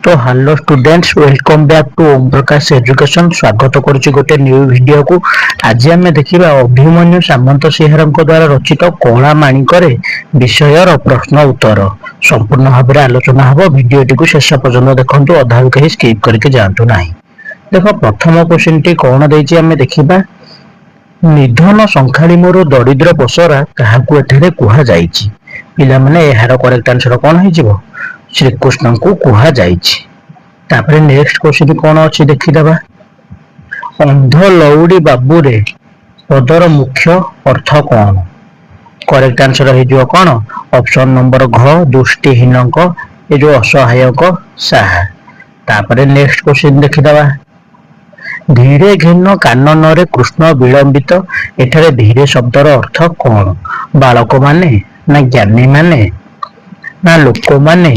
ତ Hello students, welcome back to Om Prakash Education। ସ୍ୱାଗତ କରୁଛି ଗୋଟେ ନ୍ୟୁ ଭିଡିଓକୁ। ଆଜି ଆମେ ଦେଖିବା ଅଭିମନ୍ୟୁ ସାମନ୍ତସିଂହାରଙ୍କ ଦ୍ୱାରା ରଚିତ କଳା ମାଣିକରେ ବିଷୟର ପ୍ରଶ୍ନ ଉତ୍ତର ସମ୍ପୂର୍ଣ୍ଣ ଭାବରେ ଆଲୋଚନା ହବ। ଭିଡିଓଟିକୁ ଶେଷ ପର୍ଯ୍ୟନ୍ତ ଦେଖନ୍ତୁ, ଅଧାରୁ କେହି ସ୍କିପ୍ କରିକି ଯାଆନ୍ତୁ ନାହିଁ। ଦେଖ, ପ୍ରଥମ କ୍ୱେଶ୍ଚିନଟି କଣ ଦେଇଛି ଆମେ ଦେଖିବା। ନିଧନ ଶଙ୍ଖାଳି ମୋର ଦରିଦ୍ର ପସରା କାହାକୁ ଏଠାରେ କୁହାଯାଇଛି? ପିଲାମାନେ, ଏହାର କରେକ୍ଟ ଆନ୍ସର କଣ ହେଇଯିବ? ଶ୍ରୀକୃଷ୍ଣଙ୍କୁ କୁହାଯାଇଛି। ତାପରେ ନେକ୍ସଟ କ୍ୱେଶ୍ଚିନ କଣ ଅଛି ଦେଖିଦବା। ଅନ୍ଧ ଲଉଡି ବାବୁରେ ପଦର ମୁଖ୍ୟ ଅର୍ଥ କଣ? କରେକ୍ଟ ଆନ୍ସର ହେଇଯିବ କଣ? ଅପସନ ନମ୍ବର ଘ, ଦୃଷ୍ଟିହୀନଙ୍କ ଏ ଯୋଉ ଅସହାୟକ ସାହା। ତାପରେ ନେକ୍ସଟ କ୍ୱେଶ୍ଚିନ ଦେଖିଦବା। ଧୀରେ ଘେନ କାନନରେ କୃଷ୍ଣ ବିଳମ୍ବିତ, ଏଠାରେ ଧୀରେ ଶବ୍ଦର ଅର୍ଥ କଣ? ବାଳକମାନେ ନା ଜ୍ଞାନୀମାନେ ନା ଲୋକମାନେ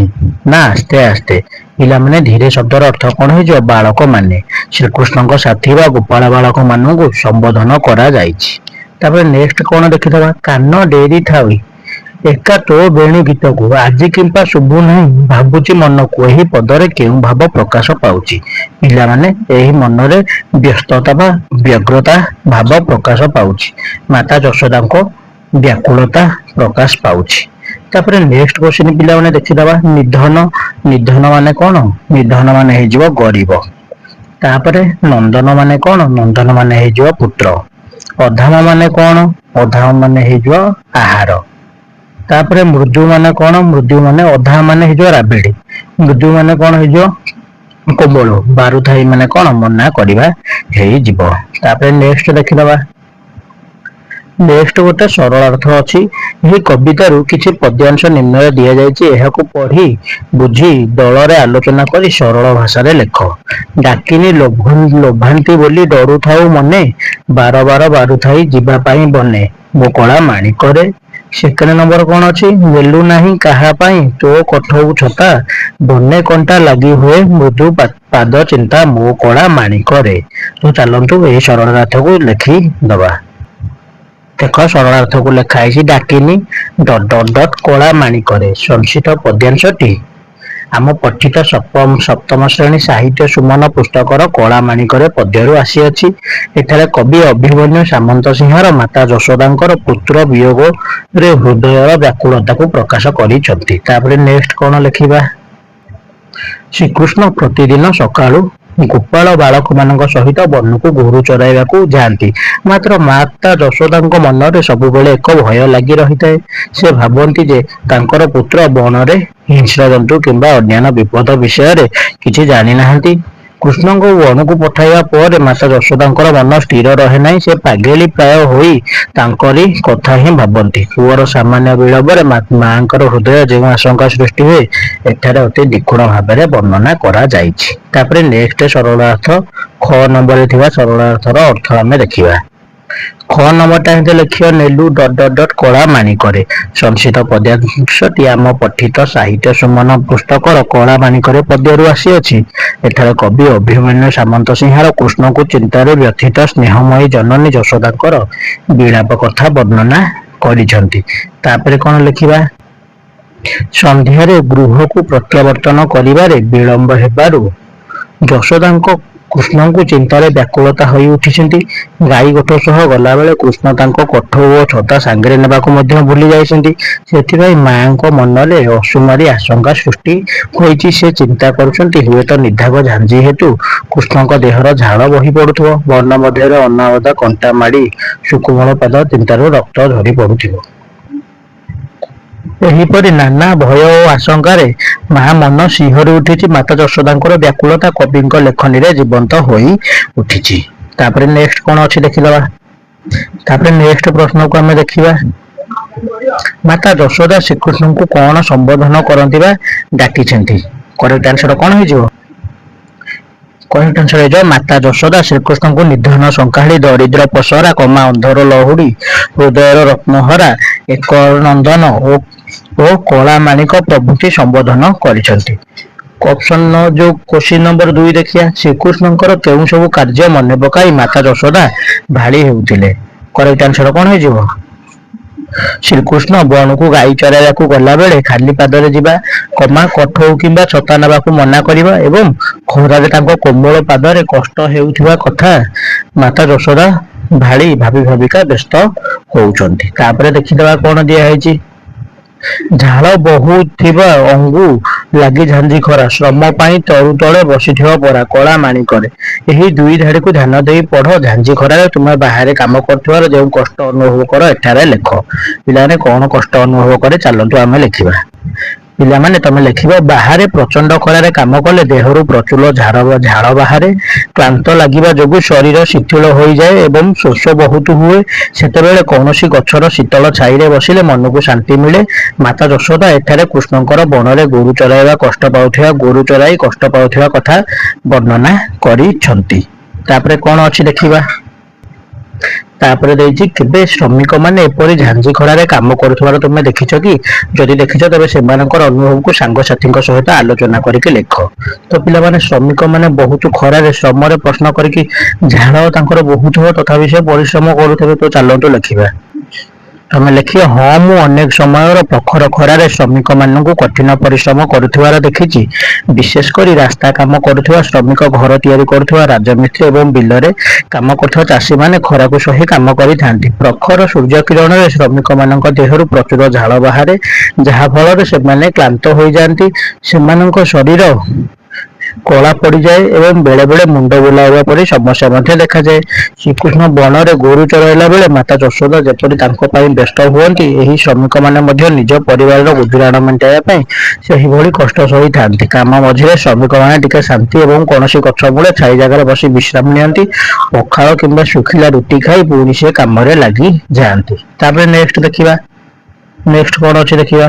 ନା ଆସ୍ତେ ଆସ୍ତେ? ପିଲାମାନେ, ଧୀରେ ଶବ୍ଦର ଅର୍ଥ କଣ ହେଇଯିବ? ବାଳକମାନେ। ଶ୍ରୀକୃଷ୍ଣଙ୍କ ସାଥୀ ବା ଗୋପାଳ ବାଳକ ମାନଙ୍କୁ ସମ୍ବୋଧନ କରାଯାଇଛି। ତାପରେ ନେକ୍ସଟ କଣ ଦେଖିଦବା। କାନ ଡେରି ଥାଇ ଏକା ତୋ ବେଣୁ ଗୀତକୁ ଆଜି କିମ୍ବା ଶୁଭୁ ନାହିଁ ଭାବୁଛି ମନକୁ, ଏହି ପଦରେ କେଉଁ ଭାବ ପ୍ରକାଶ ପାଉଛି? ପିଲାମାନେ, ଏହି ମନରେ ବ୍ୟସ୍ତତା ବା ବ୍ୟଗ୍ରତା ଭାବ ପ୍ରକାଶ ପାଉଛି। ମାତା ଯଶୋଦାଙ୍କ ବ୍ୟାକୁଳତା ପ୍ରକାଶ ପାଉଛି। ତାପରେ ନେକ୍ସଟ କ୍ୱେଶ୍ଚିନ ପିଲାମାନେ ଦେଖିଦବା। ନିଧନ, ନିଧନ ମାନେ କଣ? ନିଧନ ମାନେ ହେଇଯିବ ଗରିବ। ତାପରେ ନନ୍ଦନ ମାନେ କଣ? ନନ୍ଦନ ମାନେ ହେଇଯିବ ପୁତ୍ର। ଅଧାମ ମାନେ କଣ? ଅଧାମ ମାନେ ହେଇଯିବ ଆହାର। ତାପରେ ମୃଦୁ ମାନେ କଣ? ମୃଦୁ ମାନେ, ଅଧା ମାନେ ହେଇଯିବ ରାବିଡି। ମୃଦୁ ମାନେ କଣ ହେଇଯିବ? କୋମଳ। ବାରୁଥାଇ ମାନେ କଣ? ମନା କରିବା ହେଇଯିବ। ତାପରେ ନେକ୍ସଟ ଦେଖିଦବା। ନେକ୍ସଟ ଗୋଟେ ସରଳାର୍ଥ ଅଛି। ଏହି କବିତାରୁ କିଛି ପଦ୍ୟାଂଶ ନିମ୍ନରେ ଦିଆଯାଇଛି। ଏହାକୁ ପଢି ବୁଝି ଦଳରେ ଆଲୋଚନା କରି ସରଳ ଭାଷାରେ ଲେଖ। ଡାକିନୀ ଲୋଭାନ୍ତି ବୋଲି ଡରୁଥାଉ ମନେ, ବାର ବାର ବାରୁଥାଇ ଯିବା ପାଇଁ ବନେ, ମୋ କଳା ମାଣିକରେ। ସେକେଣ୍ଡ ନମ୍ବର କଣ ଅଛି? ନେଲୁ ନାହିଁ କାହା ପାଇଁ ତୋ କଠଉ ଛତା, ବନେ କଣ୍ଟା ଲାଗି ହୁଏ ମୃଦୁ ପାଦ ଚିନ୍ତା, ମୋ କଳା ମାଣିକରେ। ତ ଚାଲନ୍ତୁ, ଏହି ସରଳାର୍ଥକୁ ଲେଖି ଦବା। ଦେଖ, ସରଳାର୍ଥକୁ ଲେଖା ହେଇଛି ଡାକିନୀ ଡଟ୍ ଡଟ୍ ଡଟ୍ କଳା ମାଣିକରେ। ସଞ୍ଚିତ ପଦ୍ୟାଂଶଟି ଆମ ପଠିତ ସପ୍ତମ ଶ୍ରେଣୀ ସାହିତ୍ୟ ସୁମନ ପୁସ୍ତକର କଳା ମାଣିକରେ ପଦ୍ୟରୁ ଆସିଅଛି। ଏଠାରେ କବି ଅଭିମନ୍ୟୁ ସାମନ୍ତସିଂହାର ମାତା ଯଶୋଦାଙ୍କର ପୁତ୍ର ବିୟୋଗରେ ହୃଦୟର ବ୍ୟାକୁଳତାକୁ ପ୍ରକାଶ କରିଛନ୍ତି। ତାପରେ ନେକ୍ସଟ କଣ ଲେଖିବା? ଶ୍ରୀକୃଷ୍ଣ ପ୍ରତିଦିନ ସକାଳୁ ଗୋପାଳ ବାଳକମାନଙ୍କ ସହିତ ବନକୁ ଗୋରୁ ଚରାଇବାକୁ ଯାଆନ୍ତି। ମାତ୍ର ମାତା ଯଶୋଦାଙ୍କ ମନରେ ସବୁବେଳେ ଏକ ଭୟ ଲାଗି ରହିଥାଏ। ସେ ଭାବନ୍ତି ଯେ ତାଙ୍କର ପୁତ୍ର ବଣରେ ହିଂସ୍ର ଜନ୍ତୁ କିମ୍ବା ଅନ୍ୟାନ୍ୟ ବିପଦ ବିଷୟରେ କିଛି ଜାଣି ନାହାନ୍ତି। କୃଷ୍ଣଙ୍କୁ ବଣକୁ ପଠାଇବା ପରେ ମାତା ଯଶୋଦାଙ୍କର ମନ ସ୍ଥିର ରହେ ନାହିଁ। ସେ ପାଗେଳୀ ପ୍ରାୟ ହୋଇ ତାଙ୍କରି କଥା ହିଁ ଭାବନ୍ତି। ପୁଅର ସାମାନ୍ୟ ବିଳମ୍ବରେ ମାଙ୍କର ହୃଦୟ ଯେଉଁ ଆଶଙ୍କା ସୃଷ୍ଟି ହୁଏ, ଏଠାରେ ଅତି ନିଖୁଣ ଭାବରେ ବର୍ଣ୍ଣନା କରାଯାଇଛି। ତାପରେ ନେକ୍ସଟ ସରଳାର୍ଥ, ଖ ନମ୍ବରରେ ଥିବା ସରଳାର୍ଥର ଅର୍ଥ ଆମେ ଦେଖିବା। ଖ ନମ୍ବରଟା ହେଲେ ଲେଖିବ ନେଲୁ ଡଟ୍ ଡଟ୍ ଡଟ୍ କଳା ମାଣିକରେ। ସଞ୍ଚିତ ପଦ୍ୟାଂଶଟି ଆମ ପଠିତ ସାହିତ୍ୟ ସୁମନ ପୁସ୍ତକର କଳା ମାଣିକରେ ପଦ୍ୟରୁ ଆସିଅଛି। ଏଠାରେ କବି ଅଭିମନ୍ୟୁ ସାମନ୍ତସିଂହାର କୃଷ୍ଣଙ୍କୁ ଚିନ୍ତାରେ ବ୍ୟଥିତ ସ୍ନେହମୟୀ ଜନନୀ ଯଶୋଦାଙ୍କର ବିଳାପ କଥା ବର୍ଣ୍ଣନା କରିଛନ୍ତି। ତାପରେ କଣ ଲେଖିବା? ସନ୍ଧ୍ୟାରେ ଗୃହକୁ ପ୍ରତ୍ୟାବର୍ତ୍ତନ କରିବାରେ ବିଳମ୍ବ ହେବାରୁ ଯଶୋଦାଙ୍କ କୃଷ୍ଣଙ୍କୁ ଚିନ୍ତାରେ ବ୍ୟାକୁଳତା ହୋଇ ଉଠିଛନ୍ତି। ଗାଈ ଗୋଠ ସହ ଗଲାବେଳେ କୃଷ୍ଣ ତାଙ୍କ କଠଉ ଓ ଛତା ସାଙ୍ଗରେ ନେବାକୁ ମଧ୍ୟ ଭୁଲି ଯାଇଛନ୍ତି। ସେଥିପାଇଁ ମାଙ୍କ ମନରେ ଅସୁମାରୀ ଆଶଙ୍କା ସୃଷ୍ଟି ହୋଇଛି। ସେ ଚିନ୍ତା କରୁଛନ୍ତି, ହୁଏତ ନିଦାଘ ଝାଞ୍ଜି ହେତୁ କୃଷ୍ଣଙ୍କ ଦେହର ଝାଳ ବହି ପଡୁଥିବ। ବନ ମଧ୍ୟରେ ଅନାବଦା କଣ୍ଟା ମାଡି ସୁକୋମଳ ପାଦ ଚିନ୍ତାରୁ ରକ୍ତ ଝରି ପଡୁଥିବ। ଏହିପରି ନାନା ଭୟ ଓ ଆଶଙ୍କାରେ ମା ମନ ଶିହରି ଉଠିଛି। ମାତା ଯଶୋଦାଙ୍କର ବ୍ୟାକୁଳତା କବିଙ୍କ ଲେଖନୀରେ ଜୀବନ୍ତ ହୋଇ ଉଠିଛି। ତାପରେ ନେକ୍ସଟ କଣ ଅଛି ଦେଖିଦବା। ତାପରେ ନେକ୍ସଟ ପ୍ରଶ୍ନକୁ ଆମେ ଦେଖିବା। ମାତା ଯଶୋଦା ଶ୍ରୀକୃଷ୍ଣଙ୍କୁ କଣ ସମ୍ବୋଧନ କରନ୍ତି ବା ଡାକିଛନ୍ତି? କରେକ୍ଟ ଆନ୍ସର କଣ ହେଇଯିବ? କରେକ୍ଟ ଆନ୍ସର ହେଇଯିବ, ମାତା ଯଶୋଦା ଶ୍ରୀକୃଷ୍ଣଙ୍କୁ ନିଧନ ଶଙ୍ଖାଳି ଦରିଦ୍ର ପସରା କମା ଅନ୍ଧର ଲହୁଡି ହୃଦୟର ରତ୍ନହରା ଏକ ନନ୍ଦନ ଓ କଳା ମାଣିକ ପ୍ରଭୃତି ସମ୍ବୋଧନ କରିଛନ୍ତି। ଅପସନ ଯୋଉ କ୍ୱେଶ୍ଚିନ ନମ୍ବର 2 ଦେଖିବା। ଶ୍ରୀକୃଷ୍ଣଙ୍କର କେଉଁ ସବୁ କାର୍ଯ୍ୟ ମନେ ପକାଇ ମାତା ଯଶୋଦା ଭାଳି ହେଉଥିଲେ? କରେକ୍ଟ ଆନ୍ସର କଣ ହେଇଯିବ? ଶ୍ରୀକୃଷ୍ଣ ବଣକୁ ଗାଈ ଚରାଇବାକୁ ଗଲାବେଳେ ଖାଲି ପାଦରେ ଯିବା, କମା, କଠଉ କିମ୍ବା ଛତା ନେବାକୁ ମନା କରିବା ଏବଂ ଖରାରେ ତାଙ୍କ କୋମଳ ପାଦରେ କଷ୍ଟ ହେଉଥିବା କଥା ମାତା ଯଶୋଦା ଭାଳି ଭାବି ଭାବିକା ବ୍ୟସ୍ତ ହଉଛନ୍ତି। ତାପରେ ଦେଖିଦେବା କଣ ଦିଆହେଇଛି। ଝାଳ ବହୁଥିବା ଅଙ୍ଗୁ ଲାଗି ଝାଞ୍ଜି ଖରା, ଶ୍ରମ ପାଇଁ ତରୁ ତଳେ ବସିଥିବ ପରା କଳା ମାଣିକରେ। ଏହି ଦୁଇ ଧାଡ଼ିକୁ ଧ୍ୟାନ ଦେଇ ପଢ। ଝାଞ୍ଜି ଖରାରେ ତୁମେ ବାହାରେ କାମ କରୁଥିବାର ଯେଉଁ କଷ୍ଟ ଅନୁଭବ କର, ଏଠାରେ ଲେଖ। ପିଲାମାନେ, କଣ କଷ୍ଟ ଅନୁଭବ କରେ, ଚାଲନ୍ତୁ ଆମେ ଲେଖିବା। ପିଲାମାନେ, ତମେ ଲେଖିବ, ବାହାରେ ପ୍ରଚଣ୍ଡ ଖରାରେ କାମ କଲେ ଦେହରୁ ପ୍ରଚୁର ଝାଳ ବାହାରେ। କ୍ଳାନ୍ତ ଲାଗିବା ଯୋଗୁଁ ଶରୀର ଶିଥିଳ ହୋଇଯାଏ ଏବଂ ଶୋଷ ବହୁତ ହୁଏ। ସେତେବେଳେ କୌଣସି ଗଛର ଶୀତଳ ଛାଇରେ ବସିଲେ ମନକୁ ଶାନ୍ତି ମିଳେ। ମାତା ଯଶୋଦା ଏଠାରେ କୃଷ୍ଣଙ୍କର ବଣରେ ଗୋରୁ ଚରାଇ କଷ୍ଟ ପାଉଥିବା କଥା ବର୍ଣ୍ଣନା କରିଛନ୍ତି। ତାପରେ କଣ ଅଛି ଦେଖିବା। ତାପରେ ଦେଇଛି, କେବେ ଶ୍ରମିକମାନେ ଏପରି ଝାଞ୍ଜି ଖରାରେ କାମ କରୁଥିବାର ତୁମେ ଦେଖିଛ କି? ଯଦି ଦେଖିଛ, ତେବେ ସେମାନଙ୍କର ଅନୁଭବକୁ ସାଙ୍ଗସାଥୀଙ୍କ ସହିତ ଆଲୋଚନା କରିକି ଲେଖ। ତ ପିଲାମାନେ, ଶ୍ରମିକମାନେ ବହୁତ ଖରାରେ ଶ୍ରମରେ ପ୍ରଶ୍ନ କରିକି ଝାଳ ତାଙ୍କର ବହୁତ ହବ, ତଥାପି ସେ ପରିଶ୍ରମ କରୁଥିବେ। ତ ଚାଲନ୍ତୁ ଲେଖିବା। ତମେ ଲେଖିବ, ହଁ, ମୁଁ ଅନେକ ସମୟର ପ୍ରଖର ଖରାରେ ଶ୍ରମିକମାନଙ୍କୁ କଠିନ ପରିଶ୍ରମ କରୁଥିବାର ଦେଖିଛି। ବିଶେଷ କରି ରାସ୍ତା କାମ କରୁଥିବା ଶ୍ରମିକ, ଘର ତିଆରି କରୁଥିବା ରାଜମିସ୍ତ୍ରୀ ଏବଂ ବିଲରେ କାମ କରୁଥିବା ଚାଷୀମାନେ ଖରାକୁ ସହି କାମ କରିଥାନ୍ତି। ପ୍ରଖର ସୂର୍ଯ୍ୟ କିରଣରେ ଶ୍ରମିକମାନଙ୍କ ଦେହରୁ ପ୍ରଚୁର ଝାଳ ବାହାରେ, ଯାହା ଫଳରେ ସେମାନେ କ୍ଳାନ୍ତ ହୋଇଯାଆନ୍ତି। ସେମାନଙ୍କ ଶରୀର କଳା ପଡିଯାଏ ଏବଂ ବେଳେ ବେଳେ ମୁଣ୍ଡ ବୁଲାଇବା ପରି ସମସ୍ୟା ମଧ୍ୟ ଦେଖାଯାଏ। ଶ୍ରୀକୃଷ୍ଣ ବଣରେ ଗୋରୁ ଚରାଇଲା ବେଳେ ମାତା ଯଶୋଦା ଯେପରି ତାଙ୍କ ପାଇଁ ବ୍ୟସ୍ତ ହୁଅନ୍ତି, ଏହି ଶ୍ରମିକମାନେ ମଧ୍ୟ ନିଜ ପରିବାରର ଗୁଜୁରାଣ ମେଣ୍ଟାଇବା ପାଇଁ ସେହିଭଳି କଷ୍ଟ ସହିଥାନ୍ତି। କାମ ମଝିରେ ଶ୍ରମିକମାନେ ଟିକେ ଶାନ୍ତି ଏବଂ କୌଣସି ଗଛ ମୂଳେ ଛାଇ ଜାଗାରେ ବସି ବିଶ୍ରାମ ନିଅନ୍ତି। ପଖାଳ କିମ୍ବା ଶୁଖିଲା ରୁଟି ଖାଇ ପୁଣି ସେ କାମରେ ଲାଗି ଯାଆନ୍ତି। ତାପରେ ନେକ୍ସଟ ଦେଖିବା। ନେକ୍ସଟ କଣ ଅଛି ଦେଖିବା।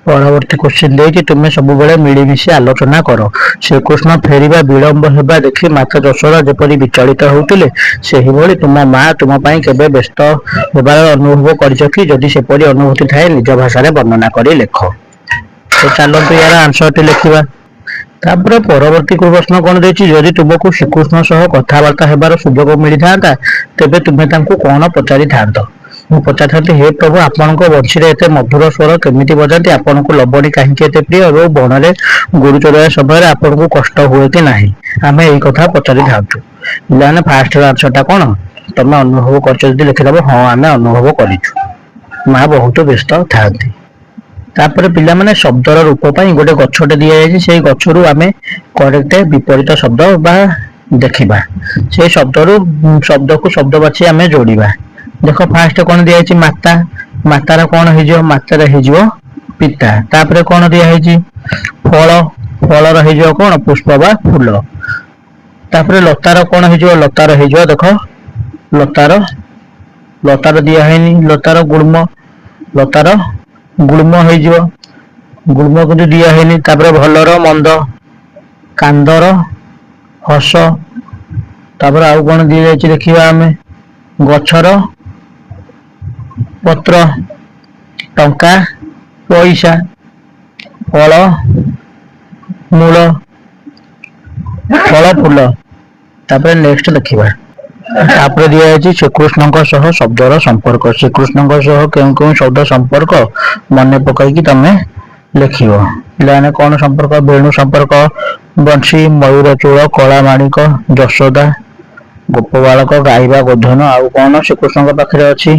ପରବର୍ତ୍ତୀ କ୍ୱେଶ୍ଚିନ୍ ଦେଇଛି, ତୁମେ ସବୁବେଳେ ମିଳିମିଶି ଆଲୋଚନା କର। ଶ୍ରୀକୃଷ୍ଣ ଫେରିବା ବିଳମ୍ବ ହେବା ଦେଖି ମାତା ଯଶୋଦା ଯେପରି ବିଚଳିତ ହେଉଥିଲେ, ସେହିଭଳି ତୁମ ମା ତୁମ ପାଇଁ କେବେ ବ୍ୟସ୍ତ ହେବାର ଅନୁଭବ କରିଛ କି? ଯଦି ସେପରି ଅନୁଭୂତି ଥାଏ, ନିଜ ଭାଷାରେ ବର୍ଣ୍ଣନା କରି ଲେଖ। ତ ଚାଲନ୍ତୁ ୟାର ଆନ୍ସରଟି ଲେଖିବା। ତାପରେ ପରବର୍ତ୍ତୀ ପ୍ରଶ୍ନ କଣ ଦେଇଛି? ଯଦି ତୁମକୁ ଶ୍ରୀକୃଷ୍ଣ ସହ କଥାବାର୍ତ୍ତା ହେବାର ସୁଯୋଗ ମିଳିଥାନ୍ତା, ତେବେ ତୁମେ ତାଙ୍କୁ କଣ ପଚାରିଥାନ୍ତ? ମୁଁ ପଚାରିଥାନ୍ତି, ହେ ପ୍ରଭୁ, ଆପଣଙ୍କ ବଂଶୀରେ ଏତେ ମଧୁର ସ୍ୱର କେମିତି ବଜାନ୍ତି? ଆପଣଙ୍କୁ ଲବଣୀ କାହିଁକି ଏତେ ପ୍ରିୟ ଏବଂ ବଣରେ ଗୋରୁ ଚରାଇବା ସମୟରେ ଆପଣଙ୍କୁ କଷ୍ଟ ହୁଏ କି ନାହିଁ? ଆମେ ଏଇ କଥା ପଚାରିଥାନ୍ତୁ। ପିଲାମାନେ, ଫାଷ୍ଟ ଆନ୍ସରଟା କଣ? ତମେ ଅନୁଭବ କରିଛ ଯଦି ଲେଖିଦବ, ହଁ, ଆମେ ଅନୁଭବ କରିଛୁ, ମା ବହୁତ ବ୍ୟସ୍ତ ଥାଆନ୍ତି। ତାପରେ ପିଲାମାନେ, ଶବ୍ଦର ରୂପ ପାଇଁ ଗୋଟେ ଗଛଟେ ଦିଆଯାଇଛି। ସେଇ ଗଛରୁ ଆମେ କରେକ୍ଟ ବିପରୀତ ଶବ୍ଦ ବା ଦେଖିବା। ସେଇ ଶବ୍ଦରୁ ଶବ୍ଦକୁ ଶବ୍ଦ ବାଛି ଆମେ ଯୋଡ଼ିବା। ଦେଖ, ଫାଷ୍ଟ କଣ ଦିଆଯାଇଛି? ମାତା। ମାତାର କଣ ହେଇଯିବ? ମାତାର ହେଇଯିବ ପିତା। ତାପରେ କଣ ଦିଆହେଇଛି? ଫଳ। ଫଳର ହେଇଯିବ କଣ? ପୁଷ୍ପ ବା ଫୁଲ। ତାପରେ ଲତାର କଣ ହେଇଯିବ? ଲତାର ହେଇଯିବ, ଦେଖ, ଲତାର ଦିଆ ହେଇନି। ଲତାର ଗୁଳ୍ମ। ଲତାର ଗୁଳ୍ମ ହେଇଯିବ। ଗୁଳ୍ମ କିନ୍ତୁ ଦିଆ ହେଇନି। ତାପରେ ଭଲର ମନ୍ଦ, କାନ୍ଦର ହସ। ତାପରେ ଆଉ କଣ ଦିଆଯାଇଛି ଦେଖିବା ଆମେ। ଗଛର ପତ୍ର, ଟଙ୍କା ପଇସା, ଫଳ ମୂଳ, ଫଳ ଫୁଲ। ତାପରେ ନେକ୍ସଟ ଦେଖିବା। ତାପରେ ଦିଆଯାଇଛି ଶ୍ରୀକୃଷ୍ଣଙ୍କ ସହ ଶବ୍ଦର ସମ୍ପର୍କ। ଶ୍ରୀକୃଷ୍ଣଙ୍କ ସହ କେଉଁ କେଉଁ ଶବ୍ଦ ସମ୍ପର୍କ, ମନେ ପକାଇକି ତମେ ଲେଖିବ। ପିଲାମାନେ, କଣ ସମ୍ପର୍କ? ବେଣୁ ସମ୍ପର୍କ, ବଂଶୀ, ମୟୂର ଚୂଳ, କଳା ମାଣିକ, ଯଶୋଦା, ଗୋପ ବାଳକ, ଗାଇବା ଗୋଧନ। ଆଉ କଣ ଶ୍ରୀକୃଷ୍ଣଙ୍କ ପାଖରେ ଅଛି?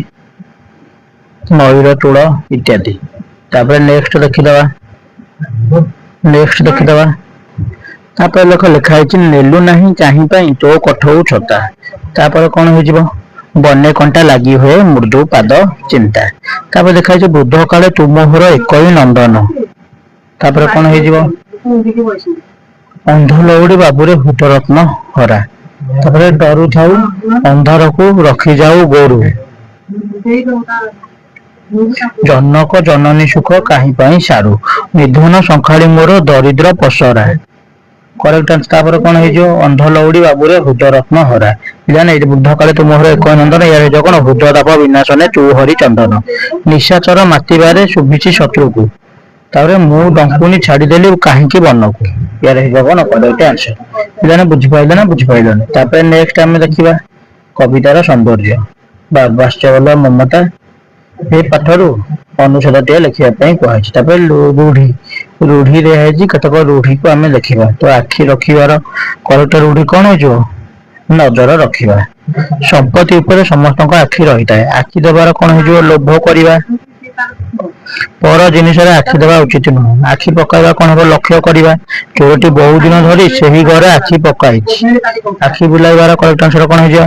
ମୟୂର ଚୂଳ ଇତ୍ୟାଦି। ତାପରେ ନେକ୍ସଟ ଦେଖିଦବା। ନେକ୍ସଟ ଦେଖିଦବା। ତାପରେ ଲେଖ, ଲେଖା ହେଇଛି, ନେଲୁ ନାହିଁ କାହିଁ ପାଇଁ ତୋ କଠଉ ଛତା। ତାପରେ କଣ ହେଇଯିବ? ବନେ କଣ୍ଟା ଲାଗି ହୁଏ ମୃଦୁ ପାଦ ଚିନ୍ତା। ତାପରେ ଲେଖା ହେଇଛି, ବୃଦ୍ଧ କାଳେ ତୁମୋହର ଏକଇ ନନ୍ଦନ। ତାପରେ କଣ ହେଇଯିବ? ଅନ୍ଧ ଲଉଡି ବାବୁରେ ହୃଦରତ୍ନ ହରା। ତାପରେ ଡରୁଥାଉ ଅନ୍ଧାରକୁ ରଖିଯାଉ ଗୋରୁ। ଜନକ ଜନନୀ ସୁଖ କାହିଁ ପାଇଁ ସାରୁ। ନିଧନ ଶଙ୍ଖାଳି ମୋର ଦରିଦ୍ର ପସରା। Correct answer. ତାପରେ କଣ ହେଇଯିବ? ଅନ୍ଧ ଲଉଡି ବାବୁରେ ହୃଦରତ୍ନ ହରା। ପିଲାମାନେ, ଏଇଠି ବୃଦ୍ଧ କାଳେ ତୁମର ଏକ ନନ୍ଦନ, ୟାର ହେଇଯିବ କଣ? ହୃଦୟ ତାପ ବିନାଶନେ ତୁ ହରି ଚନ୍ଦନ। ନିଶାଚର ମାତିବାରେ ଶୁଭିଛି ଶତ୍ରୁକୁ। ତାପରେ ମୁଁ ଡଙ୍କୁନି ଛାଡିଦେଲି କାହିଁକି ବନକୁ। ୟାର ହେଇଯିବ କଣ? Correct answer. ପିଲାମାନେ, ବୁଝିପାରିଲେ ନା ବୁଝିପାରିଲନି? ତାପରେ ନେକ୍ସଟ ଆମେ ଦେଖିବା କବିତାର ସୌନ୍ଦର୍ଯ୍ୟ ବା ବାତ୍ସଲ୍ୟ ମମତା। ଏ ପାଠରୁ ଅନୁଚ୍ଛେଦଟିଏ ଲେଖିବା ପାଇଁ କୁହାଯାଇଛି। ତାପରେ ରୂଢି। ରୂଢି ଦିଆହେଇଛି, କେତେକ ରୂଢିକୁ ଆମେ ଲେଖିବା। ତ ଆଖି ରଖିବାର କରେକ୍ଟ ରୂଢି କଣ ହେଇଯିବ? ନଜର ରଖିବା। ସମ୍ପତ୍ତି ଉପରେ ସମସ୍ତଙ୍କ ଆଖି ରହିଥାଏ। ଆଖି ଦେବାର କଣ ହେଇଯିବ? ଲୋଭ କରିବା। ପର ଜିନିଷରେ ଆଖି ଦେବା ଉଚିତ ନୁହଁ। ଆଖି ପକାଇବା କଣ ହବ? ଲକ୍ଷ୍ୟ କରିବା। ଚୋରଟି ବହୁ ଦିନ ଧରି ସେହି ଘରେ ଆଖି ପକାଇଛି। ଆଖି ବୁଲାଇବାର କରେକ୍ଟ ଆନ୍ସର କଣ ହେଇଯିବ?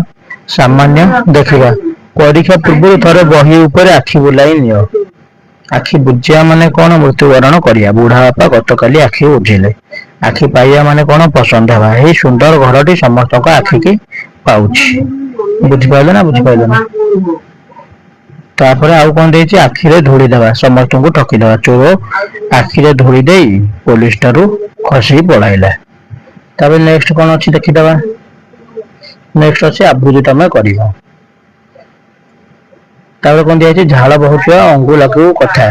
ସାମାନ୍ୟ ଦେଖିବା। ପରୀକ୍ଷା ପୂର୍ବରୁ ଥରେ ବହି ଉପରେ ଆଖି ବୁଲାଇ ନିଅ। ଆଖି ବୁଜିବା ମାନେ କଣ? ମୃତ୍ୟୁବରଣ କରିବା। ବୁଢା ବାପା ଗତକାଲି ଆଖି ବୁଜିଲେ। ଆଖି ପାଇବା ମାନେ କଣ? ପସନ୍ଦ ହେବା। ଏହି ସୁନ୍ଦର ଘରଟି ସମସ୍ତଙ୍କ ଆଖିକି ପାଉଛି। ବୁଝିପାରିଲେ ନା ବୁଝିପାରିଲେନି? ତାପରେ ଆଉ କଣ ଦେଇଛି? ଆଖିରେ ଧୂଳି ଦେବା, ସମସ୍ତଙ୍କୁ ଠକିଦେବା। ଚୋର ଆଖିରେ ଧୂଳି ଦେଇ ପୋଲିସ ଠାରୁ ଖସି ପଳାଇଲା। ତାପରେ ନେକ୍ସଟ କଣ ଅଛି ଦେଖିଦବା। ନେକ୍ସଟ ଅଛି ଆବୃତ୍ତି ତମେ କରିବ। ତାପରେ କଣ ଦିଆଯାଇଛି? ଝାଳ ବହୁଥିବା ଅଙ୍ଗୁଲାକୁ କଥା।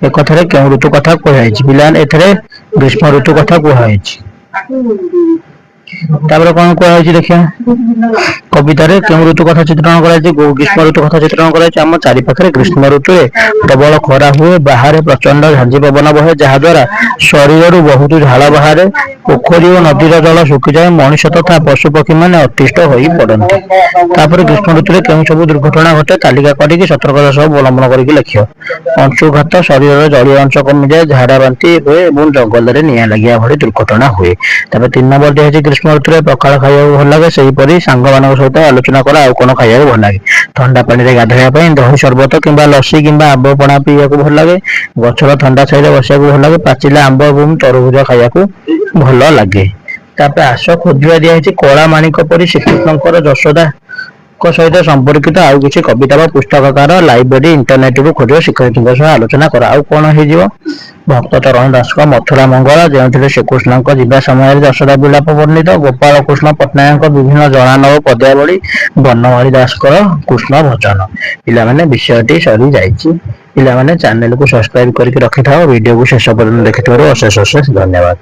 ଏ କଥାରେ କେଉଁ ଋତୁ କଥା କୁହାଯାଇଛି? ପିଲାମାନେ, ଏଥିରେ ଗ୍ରୀଷ୍ମ ଋତୁ କଥା କୁହାଯାଇଛି। ତାପରେ କଣ କୁହାଯାଇଛି ଦେଖିବା। କବିତାରେ କେଉଁ ଋତୁ କଥା ଚିତ୍ରଣ କରାଯାଇଛି? ଗ୍ରୀଷ୍ମ ଋତୁ କଥା ଚିତ୍ରଣ କରାଯାଇଛି। ଆମ ଚାରି ପାଖରେ ଗ୍ରୀଷ୍ମ ଋତୁରେ ପ୍ରବଳ ଖରା ହୁଏ। ବାହାରେ ପ୍ରଚଣ୍ଡ ଝାଞ୍ଜି ପବନ ବହେ, ଯାହା ଦ୍ୱାରା ଶରୀରରୁ ବହୁତ ଝାଳ ବାହାରେ। ପୋଖରୀ ଓ ନଦୀର ଜଳ ଶୁଖିଯାଏ। ମଣିଷ ତଥା ପଶୁପକ୍ଷୀ ମାନେ ଅତିଷ୍ଠ ହୋଇ ପଡନ୍ତି। ତାପରେ ଗ୍ରୀଷ୍ମ ଋତୁରେ କେଉଁ ସବୁ ଦୁର୍ଘଟଣା ଘଟେ ତାଲିକା କରିକି ସତର୍କତା ସହ ଅବଲମ୍ବନ କରିକି ଲେଖିବ। ଅଂଶୁଘାତ, ଶରୀରର ଜଳୀୟ ଅଂଶ କମିଯାଏ, ଝାଡା ବାନ୍ତି ହୁଏ ଏବଂ ଜଙ୍ଗଲରେ ନିଆଁ ଲାଗିବା ଭଳି ଦୁର୍ଘଟଣା ହୁଏ। ତାପରେ 3 ନମ୍ବର ଦିଆଯାଇଛି, ଗ୍ରୀଷ୍ମ ଋତୁରେ ପଖାଳ ଖାଇବାକୁ ଭଲ ଲାଗେ। ସେହିପରି ସାଙ୍ଗମାନଙ୍କ ସହିତ ଆଲୋଚନା କର, ଆଉ କଣ ଖାଇବାକୁ ଭଲ ଲାଗେ? ଥଣ୍ଡା ପାଣିରେ ଗାଧୋଇବା ପାଇଁ, ଦହି ସରବତ କିମ୍ବା ଲସି କିମ୍ବା ଆମ୍ବ ପଣା ପିଇବାକୁ ଭଲ ଲାଗେ। ଗଛର ଥଣ୍ଡା ଛାଇରେ ବସିବାକୁ ଭଲ ଲାଗେ। ପାଚିଲା ଆମ୍ବ ଏବଂ ତରଭୁଜ ଖାଇବାକୁ ଭଲ ଲାଗେ। ତାପରେ ଆସ ଖୋଜିବା ଦିଆହେଇଛି। କଳା ମାଣିକ ପରି ଶ୍ରୀକୃଷ୍ଣଙ୍କର ଯଶୋଦାଙ୍କ ସହିତ ସମ୍ପର୍କିତ ଆଉ କିଛି କବିତା ବା ପୁସ୍ତକକାର ଲାଇବ୍ରେରୀ ଇଣ୍ଟରନେଟରୁ ଖୋଜ, ଶିକ୍ଷୟିତ୍ରୀଙ୍କ ସହ ଆଲୋଚନା କର। ଆଉ କଣ ହେଇଯିବ? ଭକ୍ତ ଚରଣ ଦାସଙ୍କ ମଥୁରା ମଙ୍ଗଳ, ଯେଉଁଥିରେ ଶ୍ରୀକୃଷ୍ଣଙ୍କ ଯିବା ସମୟରେ ଯଶୋଦା ବିଳାପ ବର୍ଣ୍ଣିତ, ଗୋପାଳ କୃଷ୍ଣ ପଟ୍ଟନାୟକଙ୍କ ବିଭିନ୍ନ ଜଣାଣ ଓ ପଦ୍ୟାବଳୀ, ବନମାଳୀ ଦାସଙ୍କର କୃଷ୍ଣ ଭଜନ। ପିଲାମାନେ, ବିଷୟଟି ସରିଯାଇଛି। ପିଲାମାନେ, ଚ୍ୟାନେଲକୁ ସବସ୍କ୍ରାଇବ କରିକି ରଖିଥାଅ। ଭିଡିଓକୁ ଶେଷ ପର୍ଯ୍ୟନ୍ତ ଦେଖିଥିବାରୁ ଅଶେଷ ଅଶେଷ ଧନ୍ୟବାଦ।